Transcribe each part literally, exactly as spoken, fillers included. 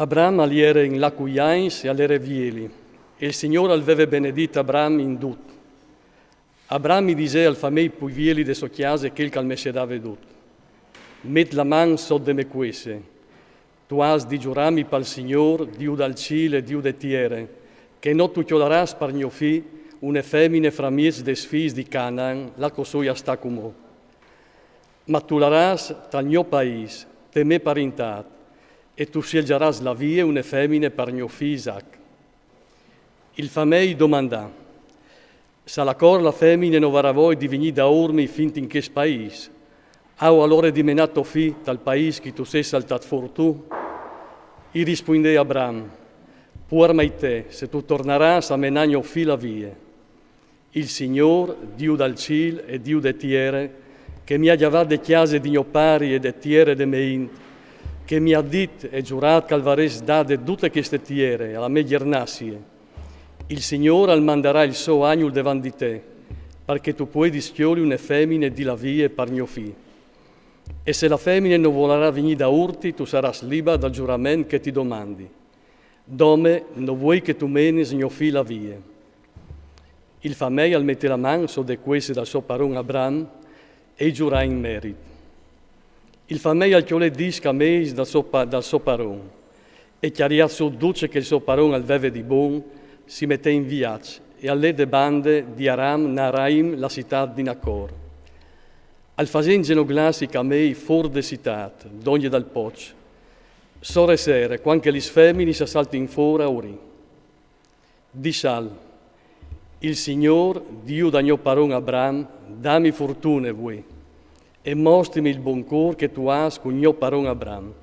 Abram al jere in là cui agns e al jere vieli, e il Signôr al veve benedit Abram in dut. Abram i disè ai famei pui vieli de sô cjase chel che al me sedave dut: Met la man sot de mê cuesse. Tu âs di zurâmi pal Signôr, Diu dal cîl e Diu de tiere, che no tu cjolarâs par gno fi une femine framieç des fîs di Canaan, là che o soi a stâ cumò. Ma tu larâs tal gno paîs, te mê parintât, e tu sielzarâs la vie une femine par gno fi Isac. Il famei i domandà: Se alacor la femine no varà voie di vignî daûrmi fint in chest paîs, ao alore di menâ to fi tal paîs che tu sês saltât fûr tu? I rispuindè Abram: Puar mai te, se tu tornarâs a menâ gno fi la vie. Il Signôr, Diu dal cîl e Diu de tiere, che mi à gjavât de cjase di gno pari e de tiere de mê int, che mi à dit e zurât che al varès dade dute cheste tiere a la mê gjernazie, il Signôr al mandarà il so agnul devant di te, par che tu puedis cjoli une femine di la vie par gno fi. E se la femine no volarà vignî daûrti, tu sarâs libar dal zurament che ti domandi. Dome no vuei che tu menis gno fi la vie. Il famei al metè la man sot de cuesse dal so paron Abram e i zurà in merit. Il famei al cjolè dîs cameis dal so, pa- dal so paron, e cjariât sù dut ce che il so paron al veve di bon, si metè in viaç e al lè de bande di Aram Naharaim la citât di Nacor. Al fasè inzenoglâsi i camei fûr de citât, dongje dal poç, sore sere, cuant che lis feminis a saltin fûr a urî. Dissal: Il Signôr, Diu da gno paron Abram, dami furtune vuê, e mostrimi il bon cûr che tu âs cun gno paron Abram.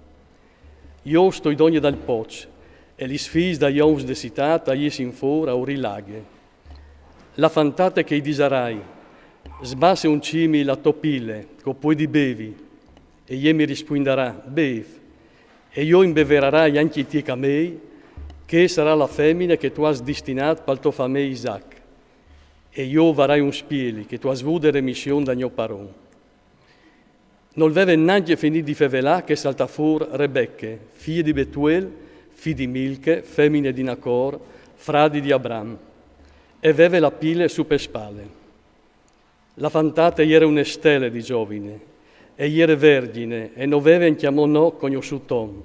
Jo o stoi dongje dal poç, e lis fîs dai oms de citât a jessin fûr a urî la aghe. La fantate che i disarai: Sbasse un cimi la tô pile, che o puedi bevi. E jê mi rispuindarà: Bêf. E jo imbeverarai ancje i tiei camei, chê sarà la femine che tu âs distinât pal to famei Isac. E jo o varai un spieli che tu âs vût de remission da gno paron. Nol veve nancje finît di fevelâ che e saltà fûr Rebeche, fie di Betuel, fi di Milche, femine di Nacor, fradi di Abram, e e veve la pile su pe spale. La fantate e jere une stele di zovine, e e jere vergjine, e no veve ancjamò no cognossût om.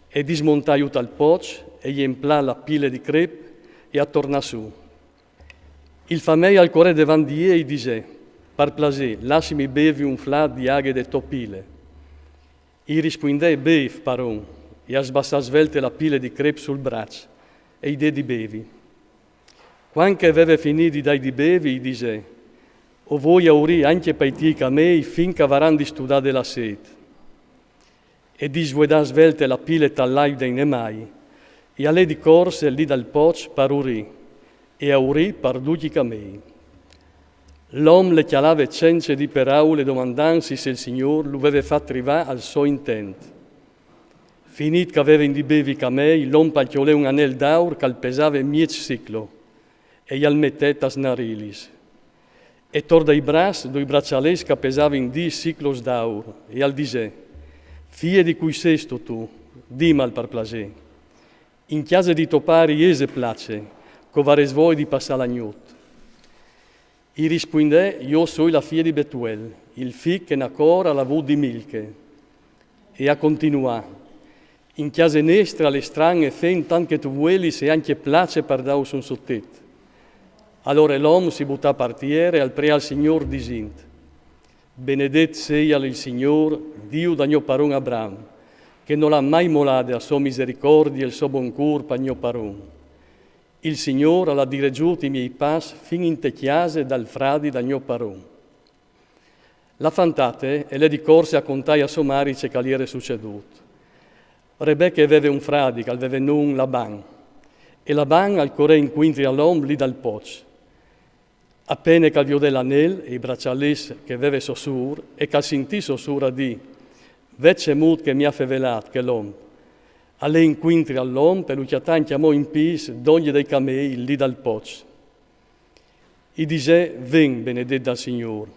E dismontà jù tal poç, e jemplà la pile di crep, e a tornà sù. Il famei al corè devant di jê e i disè: Par plasê, lassimi bevi un flât di aghe de tô pile. I rispuindè: Bêf, paron. E a sbassà svelte la pile di crep sul braç, e i dè di bevi. Cuant che e veve finît di dâi di bevi, i disè: O voi a urî ancje pai tiei camei fin che a varan distudade la sêt. E disvuedà svelte la pile tal laib dai nemâi, e a lè di corse li dal poç par urî, e a urî par ducj i camei. L'om le cjalave cence dî peraule, domandantsi se il Signôr lu veve fat rivâ al so intent. Finît che a vevin di bevi i camei, l'om al cjolè un anel d'aur che al pesave mieç siclo, e jal metè tas narilis. E tor dai braçs doi braçalets che a pesavin dîs siclos d'aur, e al disè: Fie di cui sêstu tu? Dimal par plasê. In cjase di to pari ese place, che o varès voie di passâ la gnot. I rispuindè: Jo o soi la fie di Betuel, il fi che Nacor al à vût di Milche. E a continuà: In cjase nestre al è stran e fem tant che tu vuelis e ancje place par dâus un sotet. Alore l'om si butà par tiere e al preà il Signôr disint: Benedet seial il Signôr, Diu da gno paron Abram, che nol à mai molade a sô misericordie e il so bon cûr pa gno paron. Il Signôr al à diregjût i miei pas fin inte cjase dal fradi da gno paron. La fantate e lè di corse a contâi a sô mari ce che al jere sucedût. Rebeche e veve un fradi che al veve non Laban, e Laban al corè incuintri a l'om li dal poç. A pene che al viodè l'anel e i braçalets che e veve sô sûr e che al sintì sô sûr a dî: Ved cemût che mi à fevelât chel om. Al lè incuintri a l'om e lu cjatà ancjamò in pîts dongje dai camei li dal poç. I disè: Ven, benedet dal Signôr,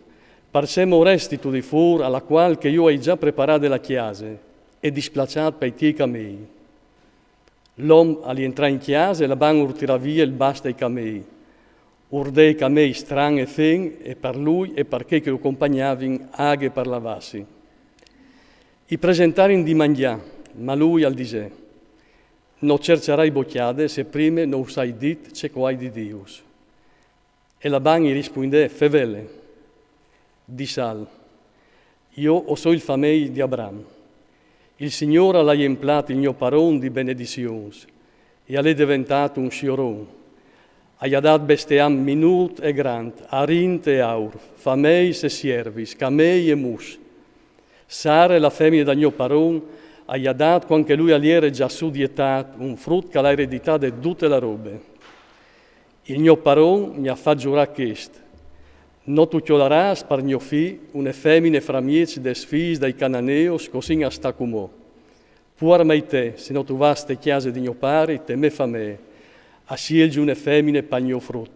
parcè morestitu di fûr a la cuâl che jo o ai za preparade la cjase, e displaçât pai tiei camei. L'om al jentrà in cjase e Laban ur tirà vie il bast dai camei. Ur dè i camei stran e fen e par lui e par chei che lu compagnavin aghe par lavassi. I presentarin di mangjâ, ma lui al disè: «No cercjarai bocjade se prime no us ai dit ce che o ai di dîus.» E Laban i rispuindè: «Fevele, dissal: Jo o soi il famei di Abram. Il Signôr al à jemplât il gno paron di benedizions e al è deventât un sioron. Al à dât bestiam minût e grant, arint e aur, fameis e siervis, camei e mus. Sare, la femine dal gno paron, al à dât, cuant che lui al jere za sù di etât, un frut che al à ereditade dute la robe. Il gno paron mi à fat zurâ chest: no tu cjolarâs par gno fi une femine framieç des fiis dai cananeos, così a sta cumò. Puar mai te, se no tu vâs te cjase di gno pari, te mê famee, a sielzi une femine pal gno frut.»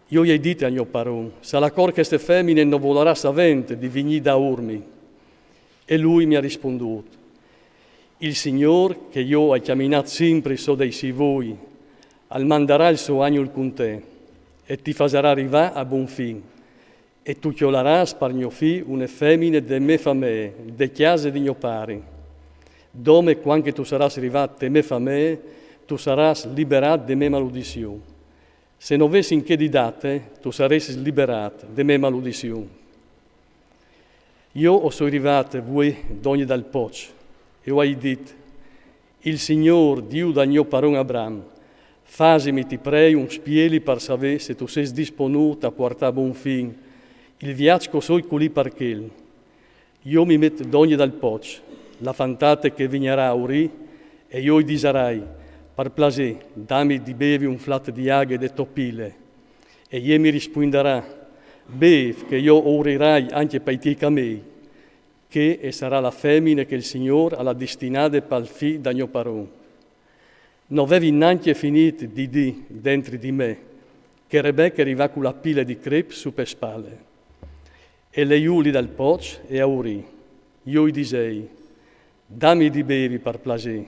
Jo i ai dit al gno paron: «Salacor cheste femine no volarà savênt di vignî daûrmi.» E lui mi à rispundût: «Il Signôr, che jo o ai cjaminât simpri sot dai siei voi, al mandarà il so agnul cun te e ti fasarà rivâ a bon fin, e tu cjolarâs par gno fi une femine de mê famee, de cjase di gno pari. Dome cuant che tu sarâs rivât te mê famee, tu sarâs liberât de mê maludizion. Se no ves in chê di dâte, tu saressis liberât de mê maludizion.» Jo o soi rivât vuê dongje dal poç e o ai dit: «Il Signôr, Diu dal gno paron Abram, fasimi, ti prei, un spieli par savê se tu sês disponût a puartâ a bon fin il viaç che o soi culì par chel. Jo mi met dongje dal poç, la fantate che vignarà a Uri, e jo i disarai: par plasê, dami di bevi un flat di aghe de tô pile. E jê mi rispuindarà: bêf, che jo o urirai ancje pai tiei camei, chê e sarà la femine che il Signôr al à destinade pal fi dal gno paron.» No vevi nancje finît di dî dentri di me, che Rebeche e rivà cu la pile di crep su pe spale. E lè jù li dal poç e a Uri. Jo i disei: «Dami di bevi, par plasê.»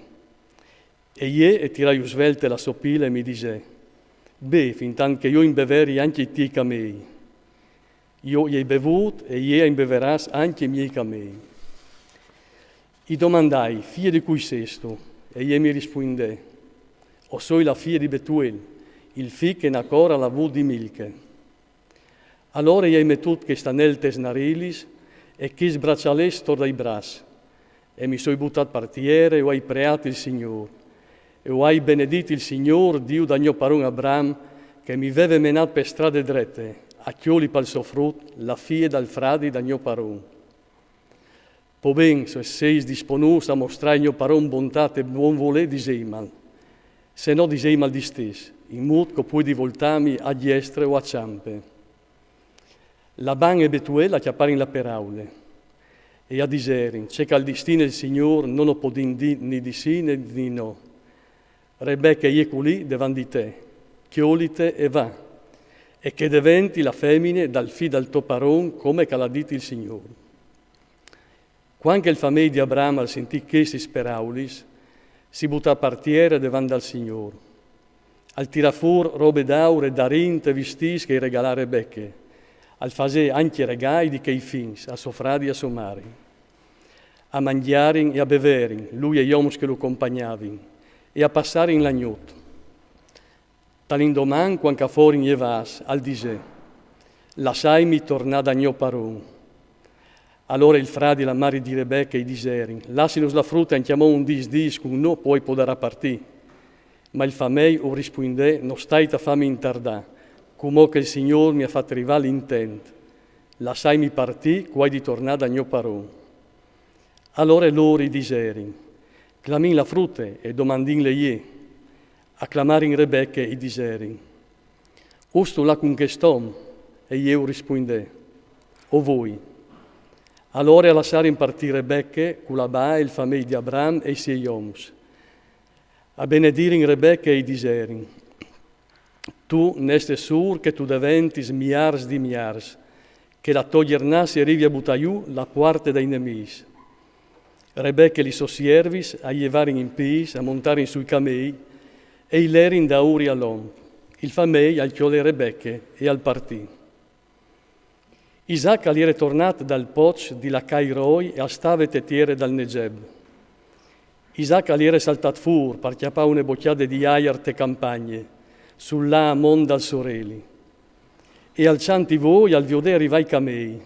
E jê e tirà jù svelte la sô pile e mi disè: «Bêf, intant che jo imbeveri ancje i tiei camei.» Jo i ai bevût e jê a imbeveràs ancje i miei camei. I domandai: «Fie di cui sêstu?» E jê mi rispuindè: «O soi la fie di Betuel, il fi che Nacor al à vût di Milche.» Alore i ai metût chest anel tes narilis e chescj braçalets tor dai braçs, e mi soi butât par tiere e o ai preât il Signôr. E o ai benedit il Signôr, Diu dal gno paron Abram, che mi veve menât pe strade drete, a cjoli pal so frut la fie dal fradi dal gno paron. Po ben, se o sês disponûts a mostrâ al gno paron bontât e bon volê, disêtmal. Se no, disêtmal distès, in mût che o puedi voltâmi a diestre o a çampe. Laban e Betuel a cjaparin la peraule e a diserin: «Ce che al destine il Signôr no o podìn dî ni di sì ni di no. Rebeche e je culì devant di te, cjolite e va, e che e deventi la femine dal fi dal to paron, come che al à dit il Signôr.» Cuant che il famei di Abram al sintì chestis peraulis, si butà par tiere devant dal Signôr. Al tirà fûr robe d'aur e d'arint e vistîts che i regalà a Rebeche. Al fasè ancje regâi di chei fins a so fradi e a sô mari. A mangjarin e a beverin, lui e i oms che lu compagnavin, e a passarin la gnot. Tal indoman, cuant che a forin jevâts, al disè: «Lassaimi tornâ dal gno paron.» Alore il fradi e la mari di Rebeche i diserin: «Lassinus la frute ancjemò un dîs dîs cun nô, po i podarà partî.» Ma il famei ur rispuindè: «No stait a fâmi intardâ, cumò che il Signôr mi à fat rivâ l'intent. Lassaimi partî, che o ai di tornâ dal gno paron.» Alore lôr i diserin: «Clamìn la frute e domandìnle jê.» A clamarin Rebeche e i diserin: «Ûstu là cun chest om?» E jê ur rispuindè: «O voi.» Alore a lassarin partî Rebeche cu Laban, il famei di Abram e i siei oms. A benedirin Rebeche e i diserin: «Tu n'ês sûr che tu deventis miârs di miârs, che la tô gjernasse e rivi a butâ jù la puarte dai nemîs.» Rebeche e li sô siervis a jevarin in pîts, a montarin sui camei e i lerin daûri al om. Il famei al cjolè Rebeche e al partì. Isac al jere tornât dal poç di la Cairoi e al stave te tiere dal Negeb. Isac al jere saltât fûr par cjapâ une bocjade di aiar te campagne, sul lâ a mont dal Soreli. E al cjant i voi al viodè rivâ i camei.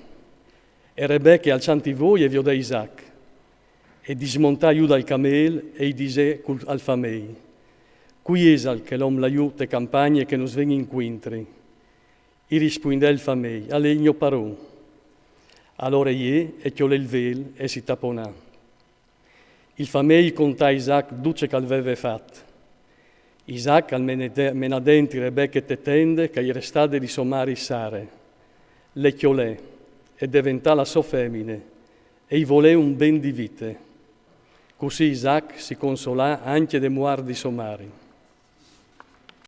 E Rebeche al cjant i voi e viodè Isac. E dismontà jù dal camel e i disè cul, al famei: «Cui isal chel om là jù te campagne che nus ven incuintri?» I rispuindè il famei: «Al è il gno paron.» Alore jé e cjolè il vel e si taponà. Il famei i contà a Isac dut ce che al veve fat. Isac al menedè-, menà dentri Rebeche te tende che e jere stade di sô mari Sare. Le cjolè, e deventà la sô femine, e i volè un ben di vite. Cussì Isac si consolà ancje de muart di sô mari.